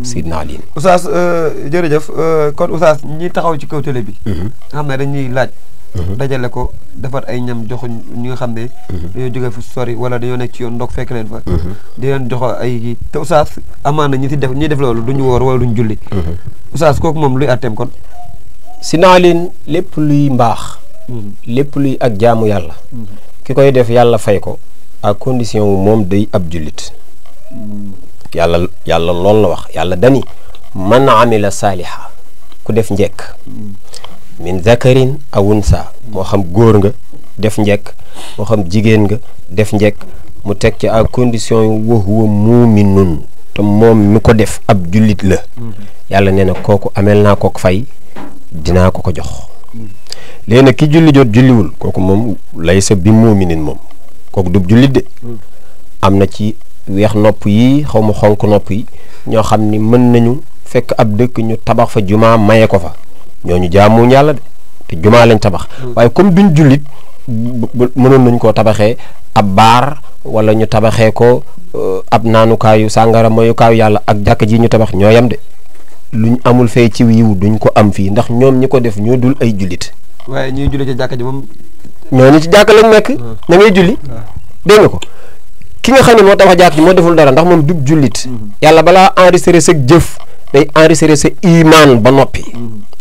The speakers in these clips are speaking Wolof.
Sidna Ali. Oustaz jërëjëf kon Oustaz ñi taxaw ci kaw télé bi nga xam ne dañuy laaj dajale ko defar ay ñam jox ñi nga xam ne dañoo jóge fu sori wala dañoo nekk ci yoon ndox fekk leen fa di leen jox ay te Oustaz amaana ñi def loolu duñu woor wala duñu julli Oustaz kooku moom luy atteem kon Sidna Ali lépp luy mbaax lépp luy ak jaamu yàlla ki koy def yàlla fay ko à condition moom day ab jullit yàlla loolu la wax yàlla dani man amila saaliha ku def njekk min zakarin aw unsa moo xam góor nga def njekk moo xam jigéen nga def njekk mu teg ci à condition wa huwa muuminun te moom mi ko def ab jullit la yàlla nee na kooku amel naa ko fay dinaa ko jox léegi nag ki julli jot julliwul kooku moom lay sa bi muuminin moom kooku du jullit de am na ci weex nopp yi xaw ma xonk nopp yi ñoo xam ni mën nañu fekk ab dëkk ñu tabax fa jumaa maye ko fa ñooñu jaamuñ yàlla de te jumaa lañ tabax waaye comme duñ jullit mënoon nañ koo tabaxee ab baar wala ñu tabaxee ko ab naanukaayu sàngara mayukaayu yàlla ak jàkk ji ñu tabax ñoo yam de luñ amul fay ci yiw duñ ko am fii ndax ñoom ñi ko def ñoo dul ay jullit waaye ñuy julli ci jàkk ji moom ñooñu ci jàkk lañ nekk ña ngay julli dégg nga ko ki nga xam ne moo tabax jàkk ji moo deful dara ndax moom du jullit yàlla balaa enregistré sa jëf day enregistré sa imaan ba noppi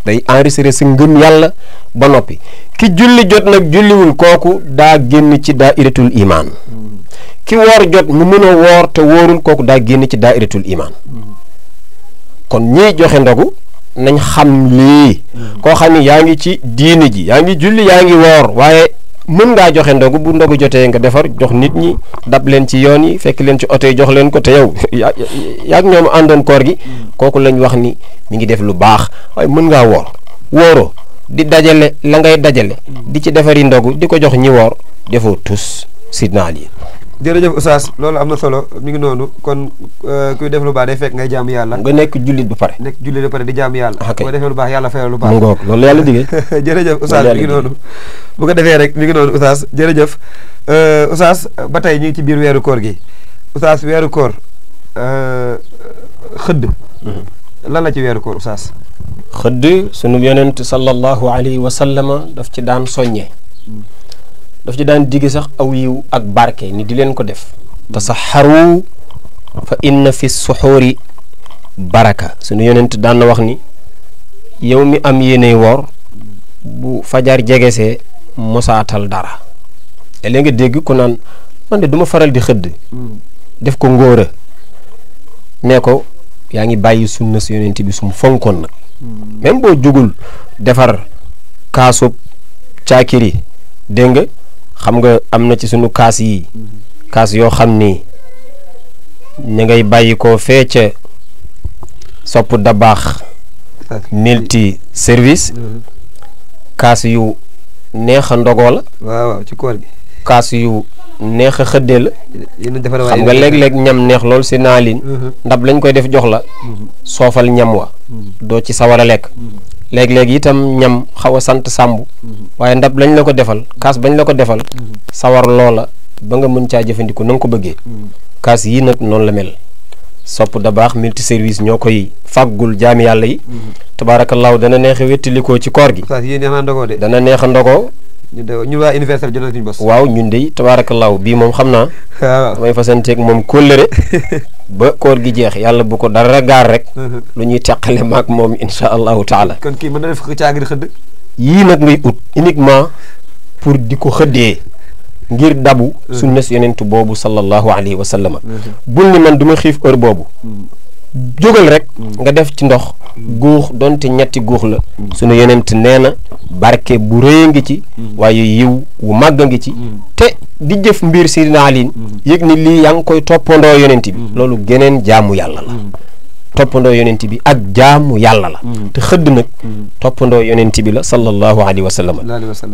day enregistré sa ngëm yàlla ba noppi ki julli jot nag julliwul kooku daa génn ci daa'iratul imaan ki woor jot mu mën a woor te wóorul kooku daa génn ci daa'iratul imaan kon ñiy joxe ndogu nañ xam lii koo xam ne yaa ngi ci diine ji yaa ngi julli yaa ngi woor waaye mën ngaa joxe ndogu bu ndogu jotee nga defar jox nit ñi dab leen ci yoon yi fekk leen ci oto yi jox leen ko te yow yaa ak ñoom àndoon koor gi kooku lañ wax ni mi ngi def lu baax waaye mën ngaa woor wóoroo di dajale la ngay dajale di ci defari ndogu di ko jox ñi woor defoo tus Sidna Ali. jërëjëf Oustaz loolu am na solo mi ngi noonu kon kuy def lu baax day fekk ngay jaamu yàlla nga nekk jullit ba pare nekk jullit ba pare di jaamu yàlla boo defee lu baax yàlla fayal lu baax mu ngoog loolu yàlla digee jërëjëf Oustaz mi ngi noonu bu ko defee rek mi ngi noonu Oustaz jërëjëf Oustaz ba tey ñu ngi ci biir weeru koor gi Oustaz weeru koor xëdd lan la ci weeru koor Oustaz xëdd sunu yonent sallallahu alayhi wa sallama daf ci daan soññe daf ci daan digge sax aw yiw ak barke ni di leen ko def tasaxaru fa inna fi suxuuri baraka sunu yonent daan na wax ni yow mi am yéeney woor bu fajar jegesee mosaatal dara te léegi nga dégg ko naan man de duma faral di xëdd def ko ngóora ne ko yaa ngi bàyyi sunna si yonent bi sum fonkoon nag même boo jugul defar kaasub caakiri dégg nga xam nga am na ci sunu kaas yi kaas yoo xam ni ña ngay bàyyi ko fee ca sopp da baax multi service kaas yu neex a ndogoo la waaw ci koor gi kaas yu neex a xëddee la xam nga léeg-léeg ñam neex lool si naalin ndab lañ koy def jox la soofal ñam wa doo ci sawar a lekk léeg-léeg itam ñam xaw a sant sàmb waaye ndab lañ la ko defal kaas bañ la ko defal sawar loola ba nga mën caa jëfandiku na nga ko bëggee kaas yii nag noonu la mel sopp da baax multi service ñoo koy fàggul jaami yàlla yi tabaarakallaahu dana neex a wéttalikoo ci koor gi dana neex a ndogoo ñu waa universel jël nañu bos waaw ñun de tabaarakallaahu bii moom xam naa damay fasanteeg moom kóllëre ba koor gi jeex yàlla bu ko dara gaar rek lu ñuy teqale maag moom insha allahu taala kon kii mën na def caagiri xëdd yii nag ngay ut uniquement pour di ko xëddee ngir dabu sunna si yonent boobu sallallahu alayhi wa sallama bul ni man du ma xiif heure boobu jógal rek nga def ci ndox guux donte ñetti guux la sunu yonent nee na barke bu rëy ngi ci waaye yiw wu màgg ngi ci te di jëf mbir Sidina Ali yëg ni lii yaa ngi koy toppandoo yonent bi loolu geneen jaamu yàlla la toppandoo yonent bi ak jaamu yàlla la te xëdd nag toppandoo yonent bi la sallallahu alayhi wa sallam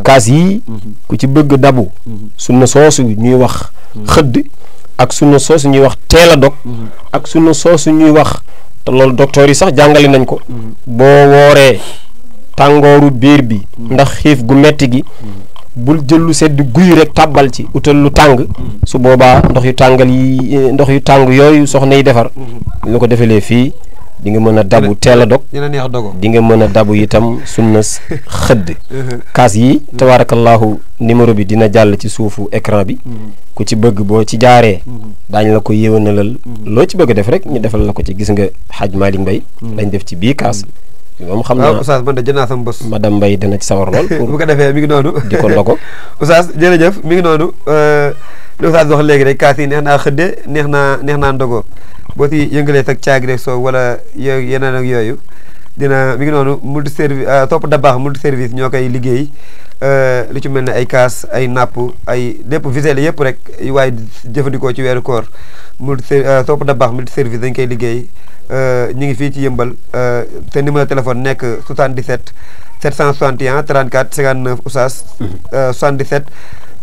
kaas yii ku ci bëgg dabu sunna soosu ñuy wax xëdd ak sunna soosu ñuy wax teel a dog ak sunna soosu ñuy wax te loolu docteur yi sax jàngale nañ ko boo wooree tàngooru biir bi ndax xiif gu metti gi bul jël lu sedd guy rek tàbbal ci utal lu tàng su boobaa ndox yu tàng yooyu soxna yi defar lu ko defalee fii di nga mën a dabu teel a dog dina neex dogo di nga mën a dabu itam sunna xëdd kaas yi tabarakallahu numéro bi dina jàll ci suufu écran bi ku ci bëgg boo ci jaaree daañu la ko yéwénalal loo ci bëgg def rek ñu defal la ko ci gis nga Hadj Malick Mbaye lañ def ci bii kaas moom xam naa Oustaz man de jënd naa sama bos madame Mbaye dana ci sawar lool pour bu ko defee mi ngi noonu di ko ndogo Oustaz jërëjëf mi ngi noonu li Oustaz wax léegi rek kaas yi neex naa xëdde neex naa ndogo boo ci yëngalee sag caagi rek soo wala yeneen ak yooyu dina mi ngi noonu multi service topp da baax multi service ñoo koy liggéey lu ci mel ne ay kaas ay napp ay lépp visé yëpp rek waaye jëfandikoo ci weeru koor topp da baax multi service dañ koy liggéey ñu ngi fii ci yëmbal te numéro téléphone nekk 77 761 34 59 Oustaz 77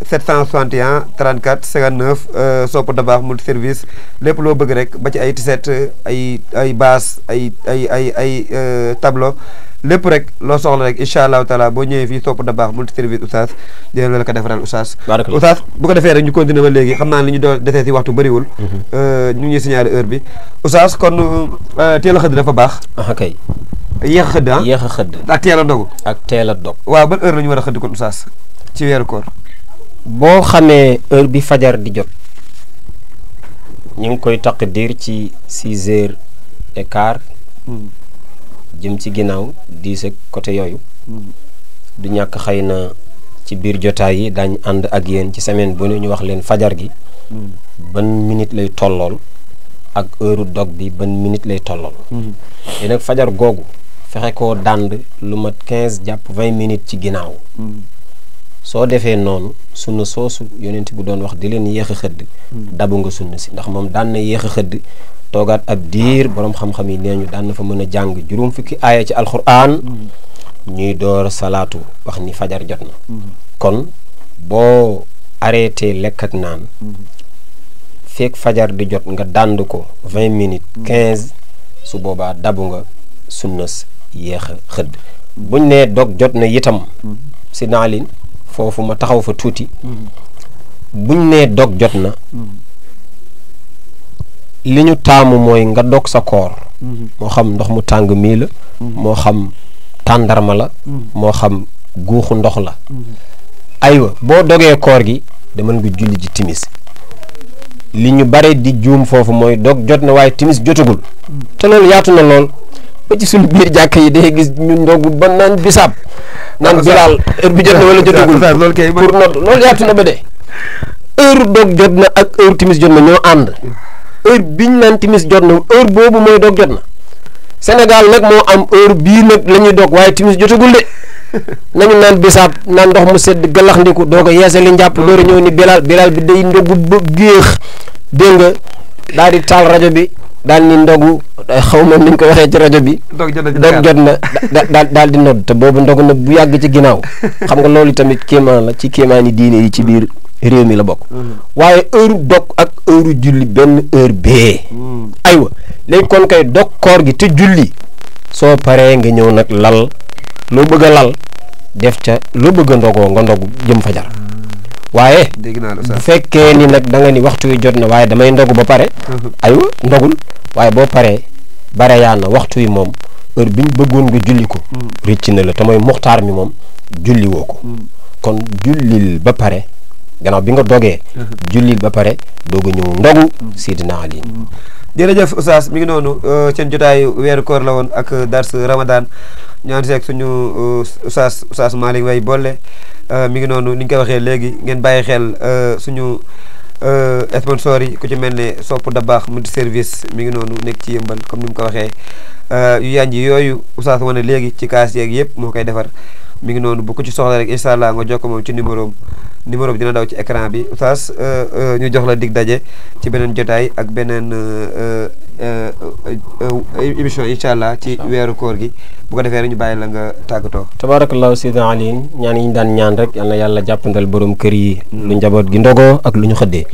761 34 59 sopp da baax multi service lépp loo bëgg rek ba ci ay tiset ay baas ay tableau lépp rek loo soxla rek incha allahu taala boo ñëwee fii sopp da baax multi service Oustaz dina la ko defaral Oustaz Oustaz bu ko defee rek ñu continuer ba léegi xam naa li ñu doon desee si waxtu bëriwul ñu ngi signalé heure bi Oustaz kon teel a xëdd dafa baax kay yéex a xëdd yéex a xëdd ak teel a ndogu ak teel a dog waaw ban heure la ñu war a xëdd kon Oustaz ci weeru koor boo xamee heure bi fajar di jot ñu ngi koy taqdir ci 6h15 jëm ci ginnaaw 10 ak côté yooyu du ñàkk xëy na ci biir jotaay yi daañ ànd ak yéen ci semaine bu ne ñu wax leen fajar gi ban minute lay tollool ak heure dog bi ban minute lay tollool te nag fajar googu fexe koo dànd lu mat 15 jàpp 20 minutes ci ginnaaw soo defee noonu sunna soosu yonent bu doon wax di leen yéex a xëdd dabu nga sunna si ndax moom daan na yéex a xëdd toogaat ab diir boroom xam-xam yi nee ñu daan na fa mën a jàng juróom fukki aaya ci alxuraan ñuy door salaatu wax ni fajar jot na kon boo arrêté lekk ak naan fekk fajar di jot nga dànd ko 20 minutes 15 su boobaa dabu nga sunnas yéex a xëdd buñ nee dog jot na itam si naalin foofu ma taxaw fa tuuti buñ nee dog jot na li ñu taamu mooy nga dog sa koor moo xam ndox mu tàng mii la moo xam tàndarma la moo xam guuxu ndox la aywa boo dogee koor gi demal nga julli ji timis li ñu bare di juum foofu mooy dog jot na waaye timis jotagul te loolu yaatu na lool ba ci suñu biir jàkk yi day gis ñu ndogu ba naan bisaab naan bilaal heure bi jot na wala jotagul pour nodd loolu yaatu na ba de heure dog jot na ak heure timis jot na ñoo ànd heure biñ naan timis jot na heure boobu mooy dog jot na Sénégal nag moo am heure bii nag la ñuy dog waaye timis jotagul de nañu naan bisaab naan ndox mu sedd galax ndiku doo ko yeesali njàpp door a ñëw ni bilaal bi day ndogu ba géex dégg nga daal di taal rajo bi daal ni ndogu xaw ma ni ñu ko waxee ci rajo bi dog jot na daal di nodd te boobu ndogu na bu yàgg ci ginnaaw xam nga loolu tamit kéemaan la ci kéemaani diine yi ci biir réew mi la bokk waaye heure dog ak heure julli benn heure bee aywa léegi kon kay dog koor gi te julli soo paree nga ñëw nag lal loo bëgg a lal def ca loo bëgg a ndogoo nga ndogu jëm fajar waaye bu fekkee ni nag da nga ni waxtu wi jot na waaye damay ndogu ba pare aywa ndogul waaye boo paree bare yaa na waxtu wi moom heure bi ñu bëggoon nga julli ko rëcc na la te mooy muxtaar mi moom julli woo ko kon jullil ba pare gannaaw bi nga dogee jullil ba pare dooga ñëw ndogu Seydina Ali jërëjëf Oustaz mi ngi noonu seen jotaayu weeru koor la woon ak dars Ramadan ñu ànd seeg suñu Oustaz Malick Mbaye Bollé mi ngi noonu ni ñu koy waxee léegi ngeen bàyyi xel suñu sponsor yi ku ci mel ne sopp da baax multi service mi ngi noonu nekk ci yëmbal comme ni mu ko waxee yu yanji yooyu Oustaz wane léegi ci kaas yeeg yëpp moo koy defar mi ngi noonu bu ko ci soxla rek incha allah nga jokko moom ci numéro bi dina daw ci écran bi Oustaz ñu jox la dig daje ci beneen jotaay ak beneen émission incha allah ci weeru koor gi bu ko defee rek ñu bàyyi la nga tàggatoo. tabarakallahu Seydina Ali ñaan yi ñu daan ñaan rek yal na yàlla jàppandal borom kër yi lu njaboot gi ndogoo ak lu ñu xëddee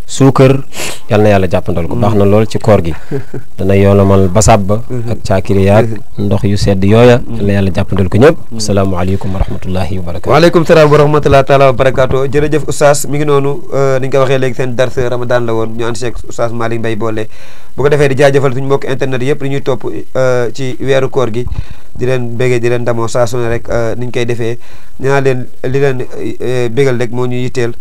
suukar yal na yàlla jàppandal ko baax na lool ci koor gi dana yoolamal basaab ba ak caakiri yaag ndox yu sedd yooya yal na yàlla jàppandal ko ñëpp asalaamaaleykum wa rahmatullahi wa barakatu waaleykum salaam wa rahmatullahi taala wa barakatu jërëjëf oustaz mi ngi noonu ni nga ko waxee léegi seen dars ramadan la woon ñu ànd seeg oustaz Malick Mbaye Bollé bu ko defee di jaajëfal suñu mbokk internet yëpp li ñuy topp ci weeru koor gi di leen béggee di leen damoo saa su ne rek niñ koy defee ñaa leen li leen bégal rek moo ñu yitteel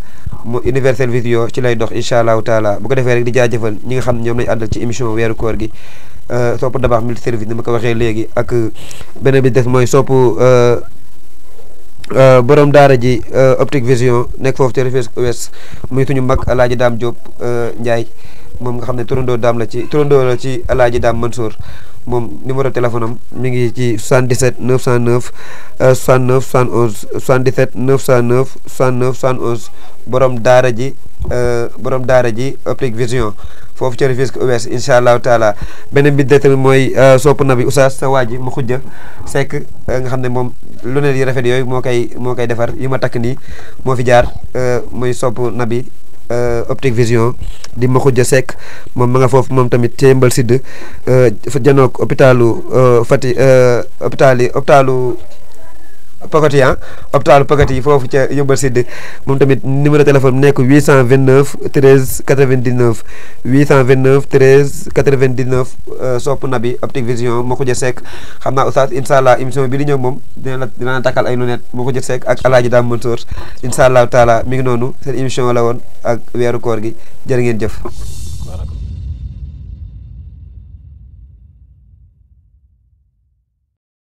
mo Universel Video ci lay dox incha allahu taala bu ko defee rek di jaajëfal ñi nga xam ne ñoom lañ àndal ci émission weeru koor gi sopp dabaax multi service ni ma ko waxee léegi ak beneen bi des mooy sopp borom daara ji Optique Vision nekk foofu ci Rufisque Ouest muy suñu mag Alaaji Daam Diop Ndiaye moom nga xam ne turandoo la ci Alaaji Daam Mansour moom numéro téléphone am mi ngi ci 77 909 69 71 77 909 69 71 borom daara ji Optique Vision foofu ci Rufisque Ouest incha allahu taala beneen bi de tamit mooy sopp na bi oustaz sa waa ji mu xujja sekk nga xam ne moom lu ne yi rafet yooyu moo koy defar yi ma takk nii moo fi jaar muy sopp na bi Optique Vision di ma xujja sekk moom ma nga foofu moom tamit ci Yëmbal Sidd fa janook hôpitalu hôpitalu Pagati foofu ca Yëmbal Sidd moom tamit numéro téléphone nekk 829 13 99 829 13 99 sopp na bi Optique Vision moo ko jë sekk xam naa oustaz incha allah émission bi di ñëw moom dina la takkal ay lunettes moo ko jë sekk ak Alaaji Daam Mansour incha allahu taala mi ngi noonu seen émission la woon ak weeru koor gi jërë ngeen jëf